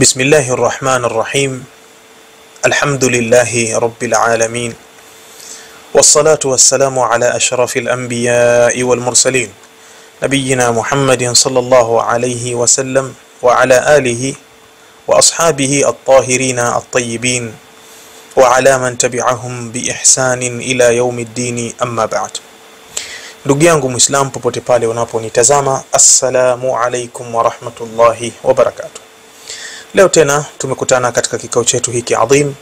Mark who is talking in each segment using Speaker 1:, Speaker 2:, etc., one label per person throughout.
Speaker 1: Bismillahir Rahmanir Rahim. Alhamdulillahi Rabbil Alamin. Wassalatu wassalamu ala ashrafil anbiya'i wal mursalin. Nabiyyina Muhammadin sallallahu alayhi wa sallam wa ala alihi wa ashabihi at-tahirin at-tayyibin wa ala man tabi'ahum bi ihsanin ila yawmiddin, amma ba'd. Ndugu yangu Muislam popote pale unaponitazama, assalamu alaikum wa rahmatullahi wa barakatuh. Leo tena tumekutana katika kikao chetu hiki adhim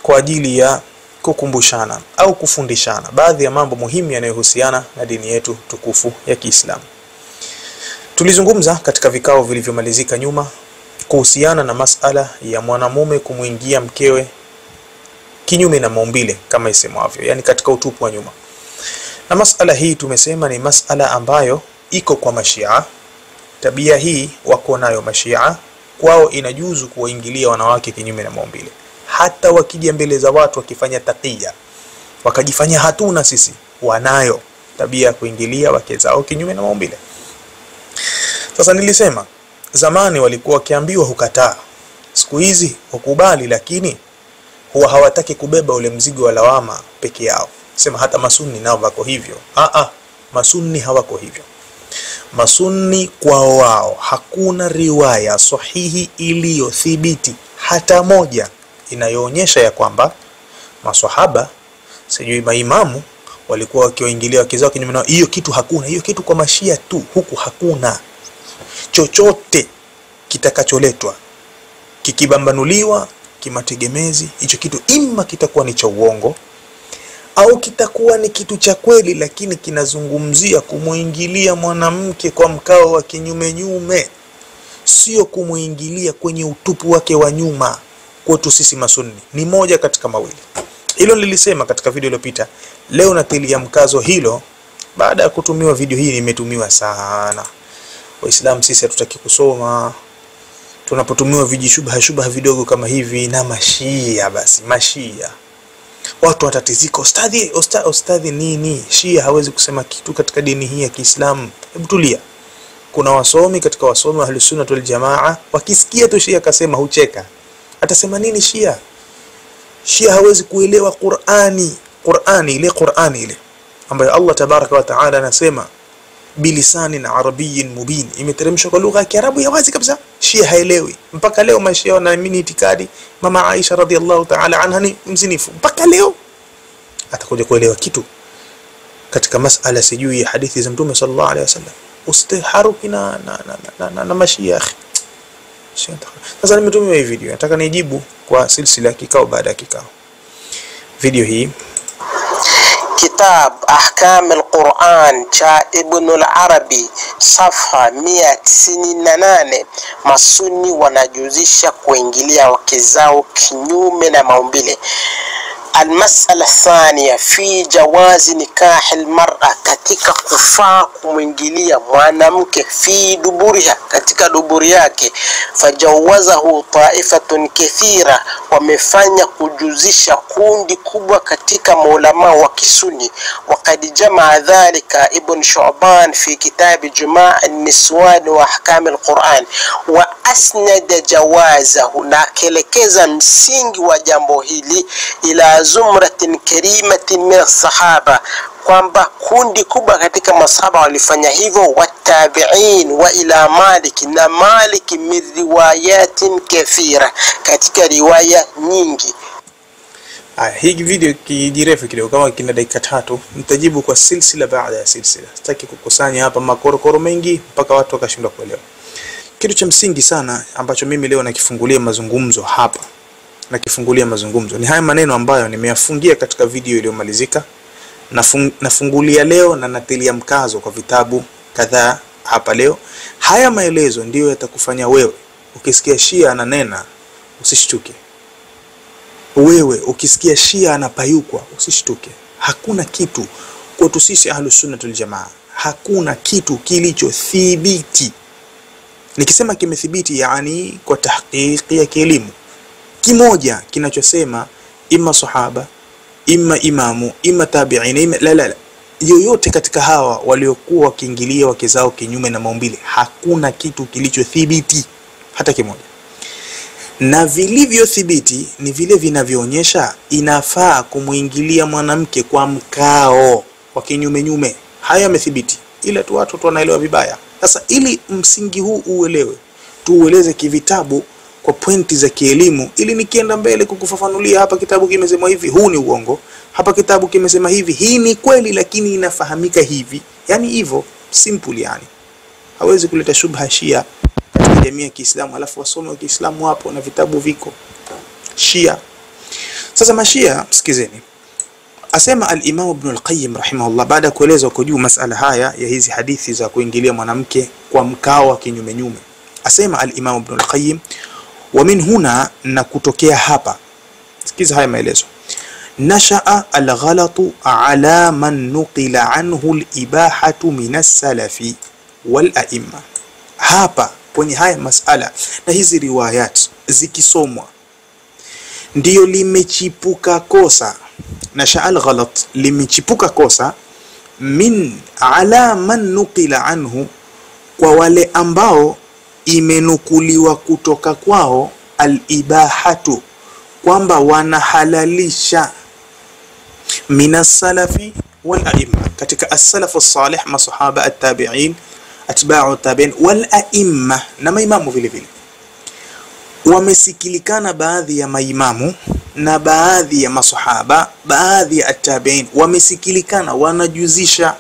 Speaker 1: kwa ajili ya kukumbushana au kufundishana baadhi ya mambo muhimu yanayohusiana na dini yetu tukufu ya Kiislamu. Tulizungumza katika vikao vilivyomalizika nyuma kuhusiana na masala ya mwanamume kumuingia mkewe kinyume na maumbile kama isemwavyo, yani katika utupu wa nyuma. Na masala hii tumesema ni masala ambayo iko kwa mashia. Tabia hii wako nayo mashia, kwao inajuzu kuwaingilia wanawake kinyume na maumbile. Hata wakija mbele za watu wakifanya taqiya, wakajifanya hatuna sisi, wanayo tabia ya kuingilia wake zao kinyume na maumbile. Sasa nilisema zamani walikuwa wakiambiwa hukataa, siku hizi hukubali, lakini huwa hawataki kubeba ule mzigo wa lawama peke yao. Sema hata masunni nao wako hivyo. Masunni hawako hivyo. Masunni kwao wao hakuna riwaya sahihi iliyothibiti hata moja inayoonyesha ya kwamba maswahaba sijui maimamu walikuwa wakiwaingilia wake zao kinyume nao. Hiyo kitu hakuna. Hiyo kitu kwa mashia tu, huku hakuna. Chochote kitakacholetwa kikibambanuliwa kimategemezi, hicho kitu imma kitakuwa ni cha uongo au kitakuwa ni kitu cha kweli, lakini kinazungumzia kumuingilia mwanamke kwa mkao wa kinyume nyume, sio kumuingilia kwenye utupu wake wa nyuma. Kwetu sisi masunni ni moja katika mawili. Hilo nilisema katika video iliyopita. Leo natilia mkazo hilo baada ya kutumiwa video hii. Nimetumiwa sana. Waislamu sisi hatutaki kusoma. Tunapotumiwa vijishubha shubha vidogo kama hivi na mashia, basi mashia watu watatizika. Ustadhi, ustadhi nini? Shia hawezi kusema kitu katika dini hii ya Kiislamu. Hebu tulia. Kuna wasomi katika wasomi wa Ahlus Sunnah wal Jamaa wakisikia tu Shia akasema hucheka. Atasema nini Shia? Shia hawezi kuelewa Qur'ani. Qur'ani ile ambayo Allah tabaraka wa taala anasema bilisanin arabiyyin mubin, imeteremshwa kwa lugha ya Kiarabu ya wazi kabisa. Shia haelewi. Mpaka leo mashia wanaamini itikadi mama Aisha radhiallahu ta'ala anha ni mzinifu. Mpaka leo atakuja kuelewa kitu katika masala sijui ya hadithi za Mtume sallallahu alaihi wasallam? Usitaharuki na mashia akhi. Sasa nimetumia hii video, nataka nijibu kwa silsila kikao baada ya kikao. Video hii
Speaker 2: Kitab Ahkam al-Quran cha Ibn al-Arabi safha 198, masuni wanajuzisha kuingilia wake zao kinyume na maumbile. Almasala thania fi jawazi nikahi almar'a, katika kufaa kumwingilia mwanamke fi duburiha, katika duburi yake. Fajawazahu taifatun kathira, wamefanya kujuzisha kundi kubwa katika maulama wa Kisuni. Waqad jamaa dhalika Ibn Shu'ban fi kitabi Jumaa an-Niswan wa Ahkam al-Quran wa asnada jawazahu, na kelekeza msingi wa jambo hili ila zumratin karimatin min sahaba, kwamba kundi kubwa katika masahaba walifanya hivyo, watabi'in wa ila Malik, na Malik min riwayatin kathira, katika riwaya nyingi.
Speaker 1: Haya, hii video kijirefu kidogo kama kina dakika 3, nitajibu kwa silsila baada ya silsila. Sitaki kukusanya hapa makorokoro mengi mpaka watu wakashindwa kuelewa. Kitu cha msingi sana ambacho mimi leo nakifungulia mazungumzo hapa, nakifungulia mazungumzo ni haya maneno ambayo nimeyafungia katika video iliyomalizika. Nafungulia leo na natilia mkazo kwa vitabu kadhaa hapa leo. Haya maelezo ndiyo yatakufanya wewe ukisikia Shia ananena usishtuke. Wewe ukisikia Shia anapayukwa usishtuke. Hakuna kitu kwetu sisi Ahlus Sunnah wal Jamaa, hakuna kitu kilichothibiti. Nikisema kimethibiti yani kwa tahqiqi ya kielimu, kimoja kinachosema imma sahaba, imma imamu, imma tabi'in, imma la la la, yoyote katika hawa waliokuwa wakiingilia wake zao kinyume na maumbile, hakuna kitu kilichothibiti hata kimoja. Na vilivyothibiti ni vile vinavyoonyesha inafaa kumuingilia mwanamke kwa mkao wa kinyume nyume. Haya yamethibiti, ila tu watu wanaelewa vibaya. Sasa ili msingi huu uelewe, tuueleze kivitabu kwa pointi za kielimu, ili nikienda mbele kukufafanulia hapa kitabu kimesema hivi, huu ni uongo, hapa kitabu kimesema hivi, hii ni kweli lakini inafahamika hivi. Yani hivyo simple, yani hawezi kuleta shubha Shia katika jamii ya Kiislamu, alafu wasome wa Kiislamu hapo na vitabu viko Shia. Sasa mashia, sikizeni, asema al-Imam Ibn al-Qayyim rahimahullah, baada ya kueleza huko juu masala haya ya hizi hadithi za kuingilia mwanamke kwa mkao wa kinyume nyume, asema al-Imam Ibn al-Qayyim, wa min huna, na kutokea hapa, sikiza haya maelezo, nashaa al-ghalatu ala man nuqila anhu al-ibahatu min as-salafi wal a'imma. Hapa kwenye haya masala na hizi riwayat zikisomwa, ndiyo limechipuka kosa. Nashaa al-ghalat, limechipuka kosa, min ala man nuqila anhu, kwa wale ambao imenukuliwa kutoka kwao, al-ibahatu, kwamba wanahalalisha, min as-salafi wal a'imma, katika as-salafu salih, masahaba, at-tabi'in, atba'u tabi'in, wal a'imma, na maimamu vile vile. Wamesikilikana baadhi ya maimamu na baadhi ya masahaba, baadhi ya at-tabi'in, wamesikilikana wanajuzisha.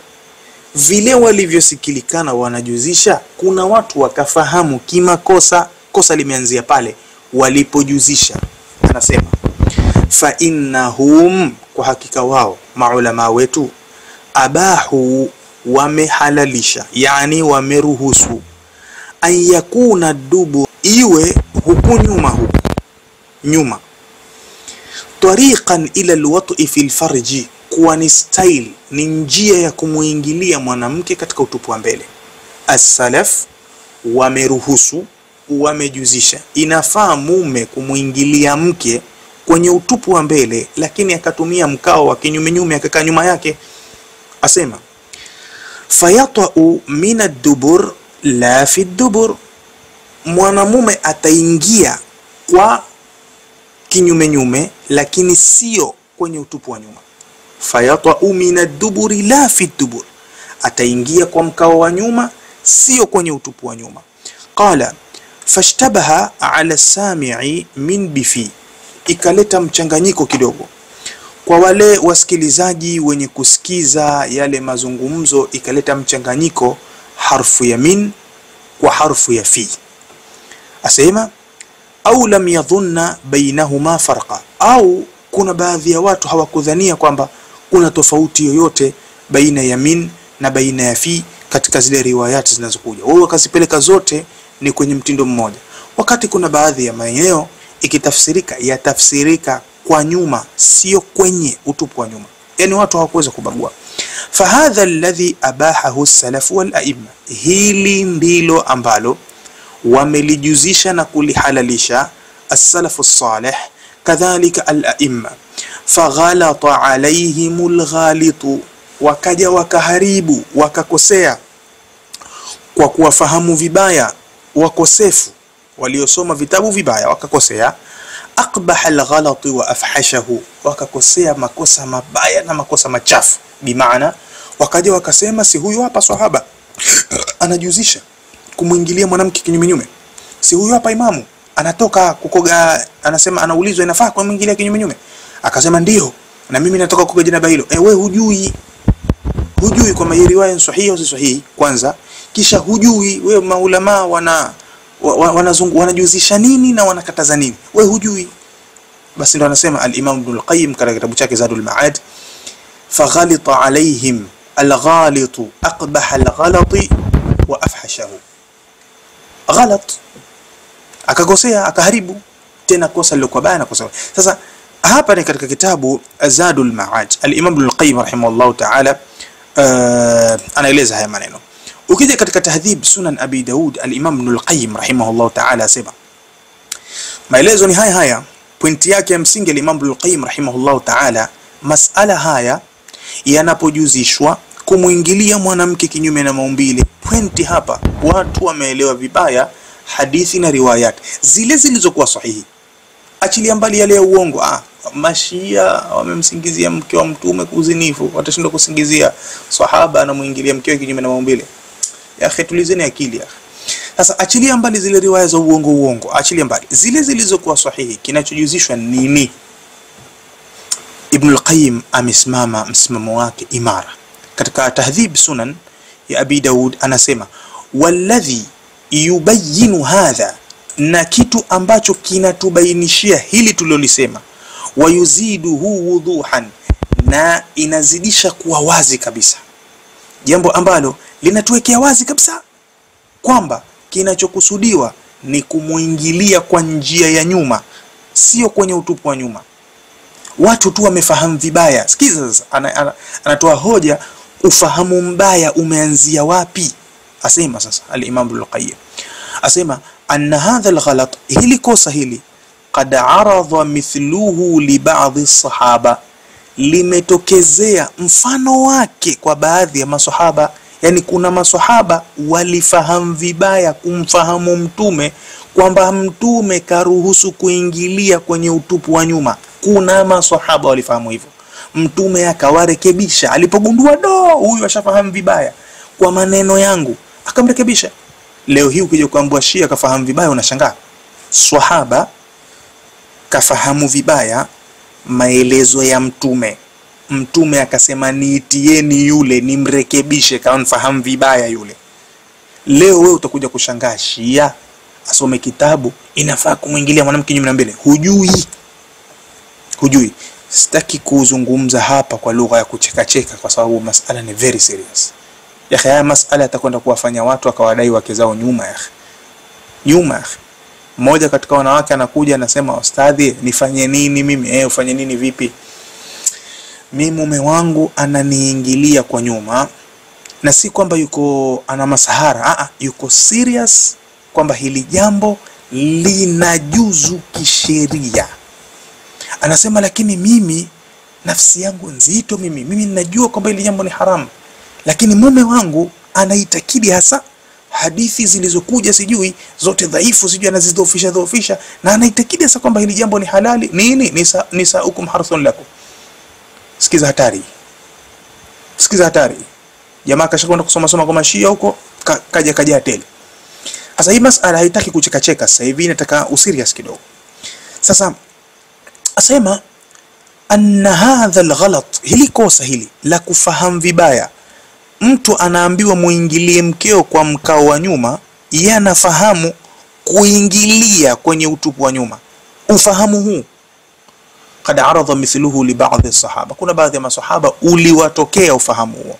Speaker 1: Vile walivyosikilikana wanajuzisha, kuna watu wakafahamu kimakosa, kosa limeanzia pale walipojuzisha. Anasema fa innahum, kwa hakika wao maulama wetu, abahu, wamehalalisha, yani wameruhusu, an yakuna dubu, iwe huku nyuma, huku nyuma, tariqan ila alwat'i fi alfarji, kuwa ni style, ni njia ya kumuingilia mwanamke katika utupu wa mbele. As-salaf wameruhusu, wamejuzisha, inafaa mume kumuingilia mke kwenye utupu wa mbele, lakini akatumia mkao wa kinyume nyume, akakaa nyuma yake. Asema fayata'u min ad-dubur la fi ad-dubur, mwanamume ataingia kwa kinyume nyume, lakini sio kwenye utupu wa nyuma. Fayata'u min ad-duburi la fi ad-dubur, ataingia kwa mkao wa nyuma, sio kwenye utupu wa nyuma. Qala fashtabaha ala sami'i min bifi, ikaleta mchanganyiko kidogo kwa wale wasikilizaji wenye kusikiza yale mazungumzo, ikaleta mchanganyiko harfu ya min kwa harfu ya fi. Asema au lam yadhunna bainahuma farqa, au kuna baadhi ya watu hawakudhania kwamba kuna tofauti yoyote baina ya min na baina ya fi katika zile riwayati zinazokuja. Wao wakazipeleka zote ni kwenye mtindo mmoja, wakati kuna baadhi ya maeneo ikitafsirika yatafsirika kwa nyuma, sio kwenye utupu wa nyuma, yani watu hawakuweza kubagua. Fahadha alladhi abahahu as-salaf wal a'imma, hili ndilo ambalo wamelijuzisha na kulihalalisha as-salafu as-salih, kadhalika al-a'imma. Faghalata alayhimul ghalitu, wakaja wakaharibu, wakakosea kwa kuwafahamu vibaya wakosefu waliosoma vitabu vibaya, wakakosea. Aqbaha al-ghalati wa afhashahu, wakakosea makosa mabaya na makosa machafu. Bimaana wakaja wakasema, si huyu hapa sahaba anajuzisha kumuingilia mwanamke kinyume nyume, si huyu hapa imamu anatoka kukoga, anasema, anaulizwa inafaa kumuingilia kinyume nyume, akasema ndio, na mimi natoka kukoga janaba hilo. Wewe hujui, hujui kwamba hii riwaya ni sahihi au si sahihi kwanza, kisha hujui wewe maulama wanajuzisha nini na wanakataza nini, wewe hujui. Basi ndo anasema al-Imam Ibn al-Qayyim katika kitabu chake Zadul Ma'ad, faghalita alaihim al-ghalitu aqbaha al-ghalati wa afhashahu. Ghalat, akakosea, akaharibu tena kosa lilokuwa baya na kosa. Sasa hapa ni katika kitabu Zadul Ma'ad, al-Imam Ibn al-Qayyim rahimahullah ta'ala anaeleza haya maneno. Ukija katika Tahdhib Sunan Abi Daud, al-Imam Ibn al-Qayyim rahimahullah ta'ala asema, maelezo ni haya haya, pointi yake ya msingi al-Imam Ibn al-Qayyim rahimahullah ta'ala, masala haya yanapojuzishwa kumuingilia mwanamke kinyume na maumbile, pointi hapa watu wameelewa vibaya hadithi na riwayat zile zilizokuwa sahihi, achilia mbali yale ya uongo. Mashia wamemsingizia mke wa mtume kuzinifu, watashindwa kusingizia sahaba anamuingilia mkewe kinyume na maumbile? Ya akhi, tulizeni akili ya akhi. Sasa achilia mbali zile riwaya za uongo uongo, achilia mbali zile zilizokuwa sahihi, kinachojuzishwa nini? Ibn al-Qayyim amesimama msimamo wake imara katika Tahdhib Sunan ya Abi Daud, anasema walladhi yubayinu hadha, na kitu ambacho kinatubainishia hili tulilolisema, wayuziduhu wuduhan, na inazidisha kuwa wazi kabisa, jambo ambalo linatuwekea wazi kabisa kwamba kinachokusudiwa ni kumuingilia kwa njia ya nyuma, sio kwenye utupu wa nyuma. Watu tu wamefahamu vibaya. Sikiza sasa, anatoa hoja, ufahamu mbaya umeanzia wapi? Asema sasa al-Imam Ibn al-Qayyim, asema anna hadha al-ghalat, hili kosa hili, qad aradha mithluhu li ba'dhi sahaba, limetokezea mfano wake kwa baadhi ya masahaba. Yani kuna masahaba walifahamu vibaya kumfahamu mtume kwamba mtume karuhusu kuingilia kwenye utupu wa nyuma. Kuna masahaba walifahamu hivyo, mtume akawarekebisha alipogundua do, huyu ashafahamu vibaya kwa maneno yangu, akamrekebisha. Leo hii ukija kuambua Shia kafahamu vibaya unashangaa. Swahaba kafahamu vibaya maelezo ya mtume, mtume akasema niitieni yule nimrekebishe, kamfahamu vibaya yule. Leo wewe utakuja kushangaa Shia asome kitabu inafaa kumwingilia mwanamke kinyume na mbele. Hujui, hujui. Sitaki kuzungumza hapa kwa lugha ya kuchekacheka kwa sababu masala ni very serious. Ya akhi, haya masala yatakwenda kuwafanya watu akawadai wake zao nyuma ya akhi. Nyuma ya akhi. Mmoja katika wanawake anakuja anasema, ustadhi, nifanye nini mimi? Ufanye nini vipi? Mimi mume wangu ananiingilia kwa nyuma, na si kwamba yuko ana masahara, yuko serious kwamba hili jambo linajuzu kisheria. Anasema lakini mimi nafsi yangu nzito, mimi ninajua kwamba hili jambo ni haramu, lakini mume wangu anaitakidi hasa hadithi zilizokuja sijui zote dhaifu, sijui anazidhoofisha dhoofisha, na anaitakidi hasa kwamba hili jambo ni halali. Nini? Nisaukum harthun lakum. Sikiza hatari, sikiza hatari. Jamaa kashakwenda kusoma soma kwa mashia huko, kaja tele. Sasa hii masala haitaki kuchekacheka sasa hivi, inataka userious kidogo. Sasa asema anna hadha alghalat, hili kosa hili la kufahamu vibaya. Mtu anaambiwa muingilie mkeo kwa mkao wa nyuma, yeye anafahamu kuingilia kwenye utupu wa nyuma. Ufahamu huu kad aradha mithluhu li ba'dhi sahaba, kuna baadhi ya masahaba uliwatokea ufahamu huo.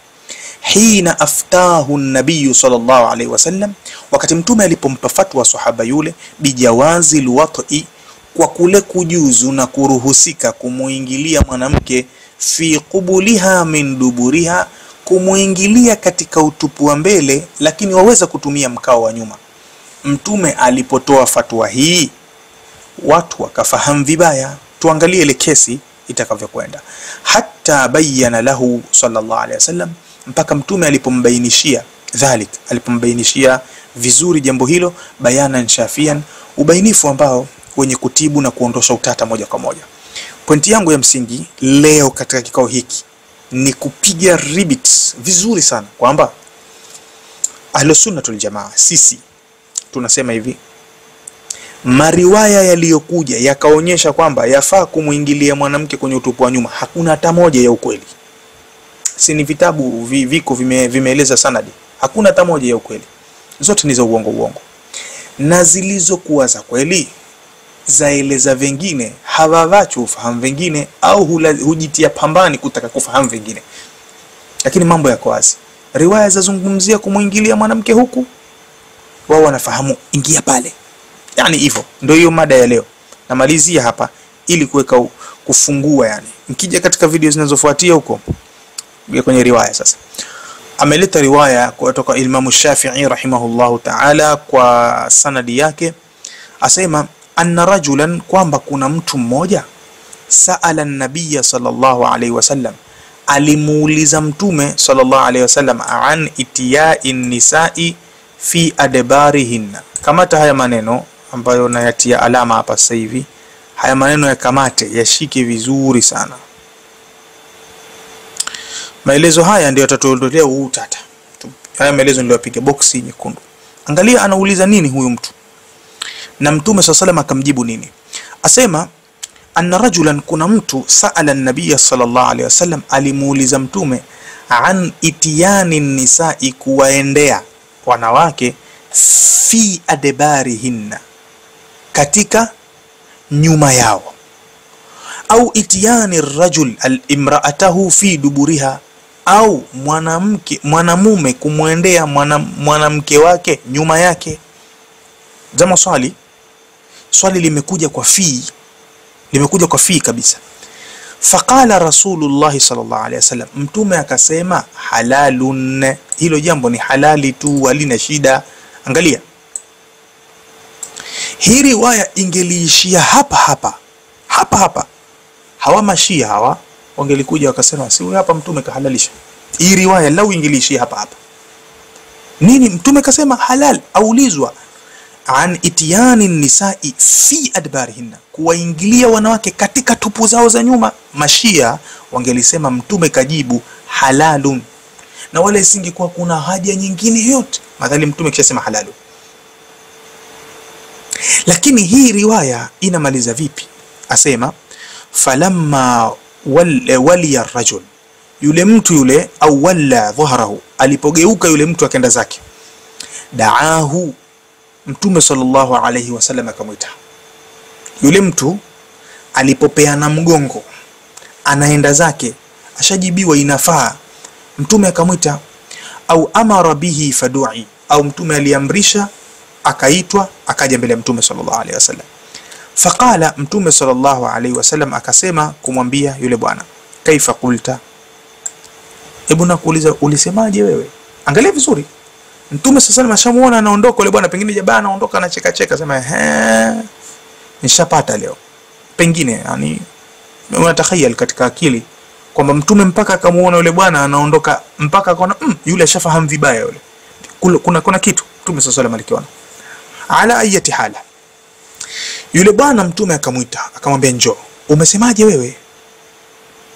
Speaker 1: Hina aftahu an-nabiy sallallahu alayhi wasallam, wakati mtume alipompa fatwa sahaba yule bijawazi alwat'i, kwa kule kujuzu na kuruhusika kumuingilia mwanamke fi qubuliha min duburiha, kumuingilia katika utupu wa mbele, lakini waweza kutumia mkao wa nyuma. Mtume alipotoa fatwa hii watu wakafahamu vibaya. Tuangalie ile kesi itakavyokwenda. Hatta bayyana lahu sallallahu alayhi wasallam, mpaka mtume alipombainishia dhalik, alipombainishia vizuri jambo hilo, bayanan shafian, ubainifu ambao wenye kutibu na kuondosha utata moja kwa moja. Pointi yangu ya msingi leo katika kikao hiki ni kupiga ribit vizuri sana kwamba Ahlusunnatul Jamaa sisi tunasema hivi, mariwaya yaliyokuja yakaonyesha kwamba yafaa kumuingilia mwanamke kwenye utupu wa nyuma, hakuna hata moja ya ukweli. Si ni vitabu viko vimeeleza sanadi, hakuna hata moja ya ukweli, zote ni za uongo uongo. Na zilizokuwa za kweli zaeleza vingine, hawavachu ufahamu vingine, au hujitia pambani kutaka kufahamu vingine. Lakini mambo yako wazi, riwaya zazungumzia kumuingilia mwanamke huku, wao wanafahamu ingia pale. Yani hivyo ndio hiyo mada ya leo. Namalizia hapa ili kuweka kufungua, yani mkija katika video zinazofuatia huko kwenye riwaya. Sasa ameleta riwaya kutoka Imam Shafi'i rahimahullahu ta'ala kwa sanadi yake, asema anna rajulan, kwamba kuna mtu mmoja saala an-nabiy sallallahu alayhi wasallam, alimuuliza mtume sallallahu alayhi wasallam an itiyai nisai fi adbarihinna. Kamata haya maneno ambayo nayatia alama hapa sasa hivi. Haya maneno yakamate, yashike vizuri sana. Maelezo haya ndio yatatuondolea huu utata. Haya maelezo ndio yapige boksi nyekundu. Angalia anauliza nini huyu mtu, na Mtume sallallahu alayhi akamjibu nini. Asema anna rajulan, kuna mtu saala an-nabiy sallallahu alayhi wasallam, alimuuliza Mtume an itiyani nisai, kuwaendea wanawake, fi adbarihinna, katika nyuma yao, au itiyani rajul al-imra'atahu fi duburiha, au mwanamke mwanamume kumwendea mwanamke wake nyuma yake. Zama swali limekuja kwa fi, limekuja kwa fi kabisa. Faqala Rasulullah sallallahu alaihi wasallam, Mtume akasema halalun, hilo jambo ni halali tu, halina shida. Angalia, hii riwaya ingeliishia hapa hapa hapa hapa, hawa mashia hawa wangelikuja wakasema si huyu hapa Mtume kahalalisha. Hii riwaya lau ingeliishia hapa hapa, nini Mtume kasema halal? Aulizwa an itiyani nisai fi adbarihinna, kuwaingilia wanawake katika tupu zao za nyuma. Mashia wangelisema Mtume kajibu halalun, na wala isingekuwa kuna haja nyingine yote, madhali Mtume kishasema halalu. Lakini hii riwaya inamaliza vipi? Asema falamma waliya rajul, yule mtu yule, au walla dhahrahu, alipogeuka yule mtu akaenda zake, daahu, Mtume sallallahu alayhi wasallam akamwita. Yule mtu alipopeana mgongo anaenda zake, ashajibiwa inafaa, Mtume akamwita. Au amara bihi fadui, au Mtume aliamrisha akaitwa, akaja mbele ya Mtume sallallahu alayhi wasallam. Faqala, Mtume sallallahu alayhi wasallam akasema kumwambia yule bwana, kaifa qulta, hebu nakuuliza ulisemaje wewe? Angalia vizuri, Mtume sallallahu alayhi wasallam ashamuona anaondoka yule bwana, pengine jabaa anaondoka anacheka cheka, sema ehe, nishapata leo. Pengine yani unatakhayal katika akili kwamba Mtume mpaka akamuona yule bwana anaondoka, mpaka akaona yule ashafahamu vibaya yule, kuna kitu Mtume sallallahu alayhi wasallam alikiona. Ala ayati hala, yule bwana Mtume akamwita akamwambia, njoo, umesemaje wewe?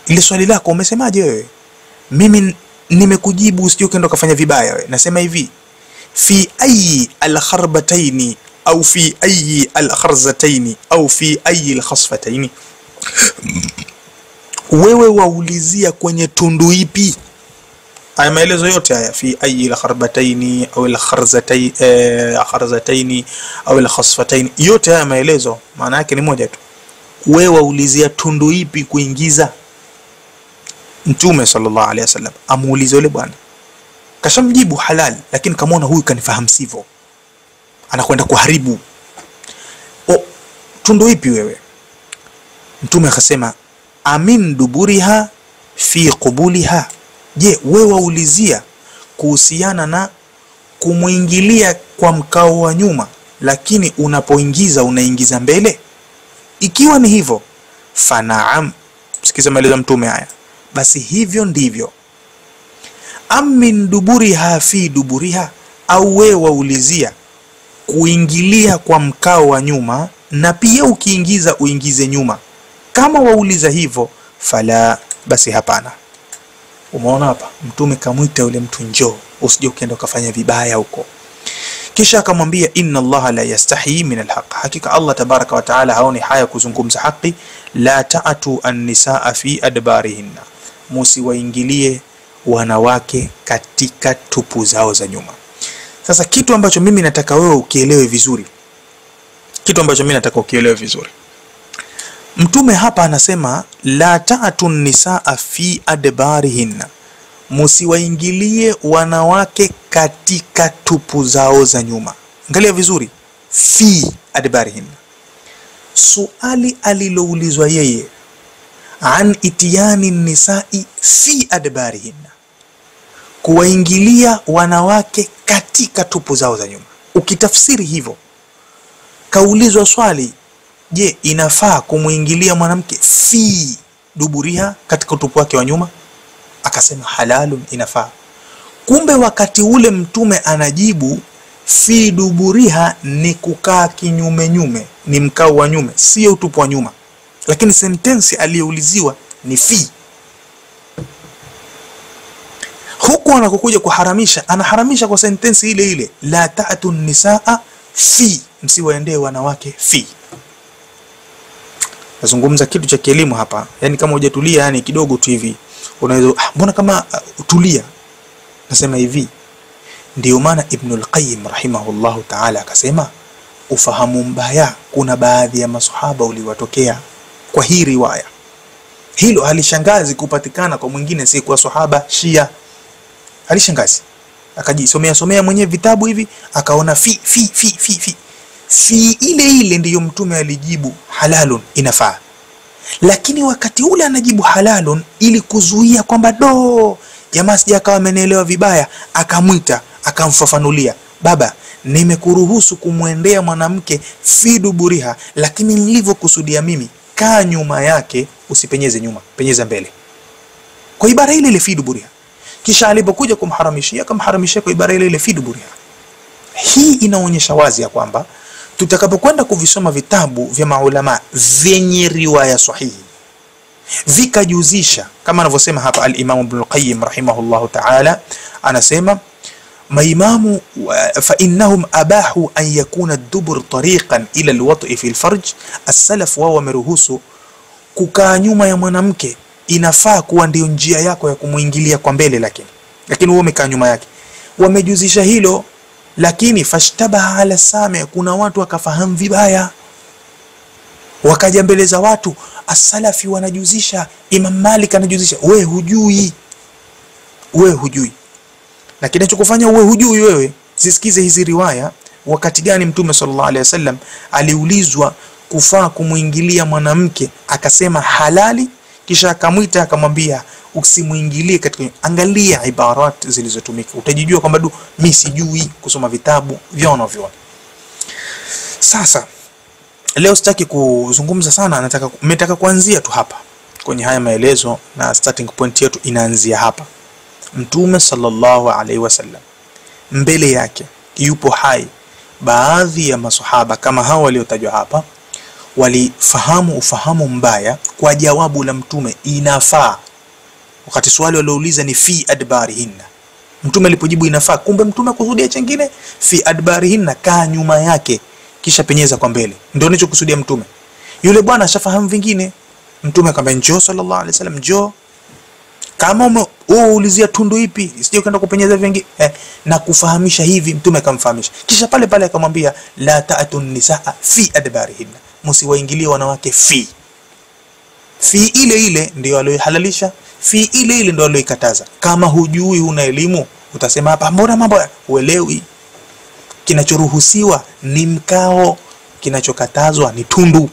Speaker 1: Ile swali lako umesemaje wewe? Mimi nimekujibu, usije ukaenda ukafanya vibaya wewe. Nasema hivi, fi ayi alkharbataini au fi ayi alkharzataini au fi ayi alkhasfataini, wewe waulizia kwenye tundu ipi? Haya maelezo yote haya, fi ayi alkharbataini au alkharzataini au alkhasfataini, yote haya maelezo maana yake ni moja tu, wewe waulizia tundu ipi kuingiza. Mtume sallallahu alaihi wasallam amuulize yule bwana, kashamjibu halal, lakini kamuona huyu kanifahamu sivyo, anakwenda kuharibu. O, tundu ipi wewe? Mtume akasema amin duburiha fi qubuliha, je, wewe waulizia kuhusiana na kumuingilia kwa mkao wa nyuma, lakini unapoingiza unaingiza mbele? Ikiwa ni hivyo, fanaam, sikiza maelezo ya Mtume haya, basi hivyo ndivyo. Amin duburiha fi duburiha, au wewe waulizia kuingilia kwa mkao wa nyuma na pia ukiingiza uingize nyuma? Kama wauliza hivyo, fala, basi hapana. Umeona hapa Mtume kamwita yule mtu, njoo, usije ukaenda ukafanya vibaya huko. Kisha akamwambia inna Allaha la yastahi min alhaq, hakika Allah tabaraka wa taala haoni haya kuzungumza haki. La ta'atu an-nisaa fi adbarihinna, musiwaingilie wanawake katika tupu zao za nyuma. Sasa kitu ambacho mimi nataka wewe ukielewe vizuri, kitu ambacho mimi nataka ukielewe vizuri, Mtume hapa anasema la ta'atu an-nisaa fi adbarihinna, musiwaingilie wanawake katika tupu zao za nyuma. Angalia vizuri, fi adbarihinna. Suali aliloulizwa yeye an itiyani nisai fi adbarihinna, kuwaingilia wanawake katika tupu zao za nyuma. Ukitafsiri hivyo, kaulizwa swali, je, inafaa kumuingilia mwanamke fi duburiha, katika utupu wake wa nyuma? Akasema halalun, inafaa. Kumbe wakati ule Mtume anajibu Fi duburiha ni kukaa kinyume nyume, ni mkao wa nyume, sio utupu wa nyuma. Lakini sentensi aliyouliziwa ni fi. Huku anakokuja kuharamisha, anaharamisha kwa sentensi ile ile, la ta'tu nisaa fi, msiwaendee wanawake fi. Nazungumza kitu cha kielimu hapa, yani kama hujatulia, yani kidogo tu hivi unaweza mbona kama tulia. Nasema hivi, ndio maana Ibn al-Qayyim rahimahullahu ta'ala akasema ufahamu mbaya kuna baadhi ya masahaba uliwatokea kwa hii riwaya. Hilo halishangazi kupatikana kwa mwingine si kwa sahaba Shia. Halishangazi. Akajisomea somea mwenyewe vitabu hivi akaona fi fi fi fi fi. Fi ile ile ndiyo Mtume alijibu halalun, inafaa. Lakini wakati ule anajibu halalun ili kuzuia kwamba do jamaa sija akawa amenielewa vibaya, akamwita akamfafanulia, baba, nimekuruhusu kumwendea mwanamke fi duburiha, lakini nilivyokusudia mimi, kaa nyuma yake, usipenyeze nyuma, penyeza mbele. Kwa ibara ile ile fi duburiha. Kisha alipokuja kumharamishia, akamharamishia kwa ibara ile ile fi duburiha. Hii inaonyesha wazi ya kwamba tutakapokwenda kuvisoma vitabu vya maulama vyenye riwaya sahihi vikajuzisha, kama anavyosema hapa al-Imam Ibn al-Qayyim rahimahullahu ta'ala, anasema maimamu fa innahum abahu an yakuna ad-dubur tariqan ila al-wat'i fi al-farj. As-salaf wao wameruhusu kukaa nyuma ya mwanamke, inafaa kuwa ndio njia yako ya kumuingilia kwa mbele, lakini wewe umekaa nyuma yake. Wamejuzisha hilo, lakini fashtabaha ala sami, kuna watu wakafahamu vibaya, wakaja mbele za watu, as-salafi wanajuzisha, Imam Malik anajuzisha, wewe hujui, wewe hujui. Na kinachokufanya uwe hujui wewe, zisikize hizi riwaya. Wakati gani Mtume sallallahu alaihi wasallam aliulizwa kufaa kumuingilia mwanamke akasema halali, kisha akamwita akamwambia usimuingilie katika. Angalia ibarat zilizotumika, utajijua kwamba du mimi sijui kusoma vitabu vya wanavyuoni. Sasa leo sitaki kuzungumza sana, nataka nimetaka kuanzia tu hapa kwenye haya maelezo, na starting point yetu inaanzia hapa. Mtume sallallahu alaihi wasallam mbele yake yupo hai, baadhi ya masahaba kama hao waliotajwa hapa walifahamu ufahamu mbaya kwa jawabu la Mtume inafaa, wakati swali waliouliza ni fi adbarihinna. Mtume alipojibu inafaa, kumbe Mtume kusudia chengine, fi adbarihinna, kaa nyuma yake kisha penyeza kwa mbele, ndio anachokusudia Mtume. Yule bwana ashafahamu vingine. Mtume akamwambia njoo sallallahu alaihi wasallam, njoo. Kama umeulizia tundu ipi, sije ukaenda kupenyeza vingi na kufahamisha hivi. Mtume akamfahamisha, kisha pale pale akamwambia la ta'tun nisaa fi adbarihinna, msiwaingilie wanawake fi. Fi ile ile ndio aliyohalalisha, fi ile ile ndio aliyoikataza. Kama hujui, huna elimu, utasema hapa mbona mambo huelewi. Kinachoruhusiwa ni mkao, kinachokatazwa ni tundu.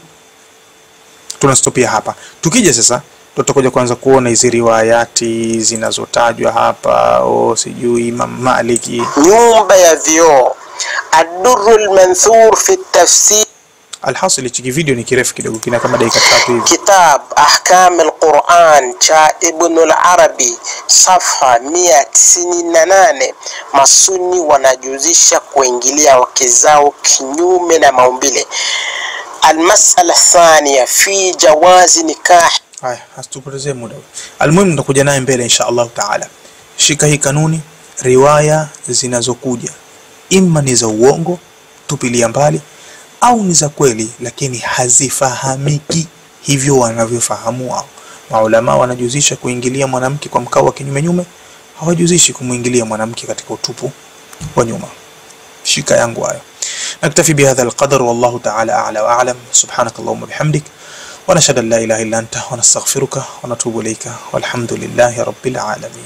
Speaker 1: Tunastopia hapa. Tukija sasa tutakuja kwanza kuona hizi riwayati zinazotajwa hapa, sijui Imam Maliki,
Speaker 2: nyumba ya vioo, ad-durrul manthur fi tafsir.
Speaker 1: Alhasil hiki video ni kirefu kidogo, kina kama dakika 3 hivi.
Speaker 2: Kitab Ahkam al-Quran cha Ibn al-Arabi safha 198, masuni wanajuzisha kuingilia wake zao kinyume na maumbile. Al-mas'ala thaniya fi jawazi nikah.
Speaker 1: Haya, asitupotezee muda. Almuhimu nitakuja naye mbele insha Allah taala. Shika hii kanuni, riwaya zinazokuja imma ni za uongo, tupilia mbali, au ni za kweli lakini hazifahamiki hivyo wanavyofahamu wao. Maulama wanajuzisha kuingilia mwanamke kwa mkao wa kinyume nyume, hawajuzishi kumuingilia mwanamke katika utupu wa nyuma. Shika yangu hayo. Naktafi bihadha alqadar, wallahu ta'ala a'la wa a'lam. Subhanakallahumma bihamdik wa nashhadu an la ilaha illa anta wa nastaghfiruka wa natubu ilayka, walhamdulillahi rabbil alamin.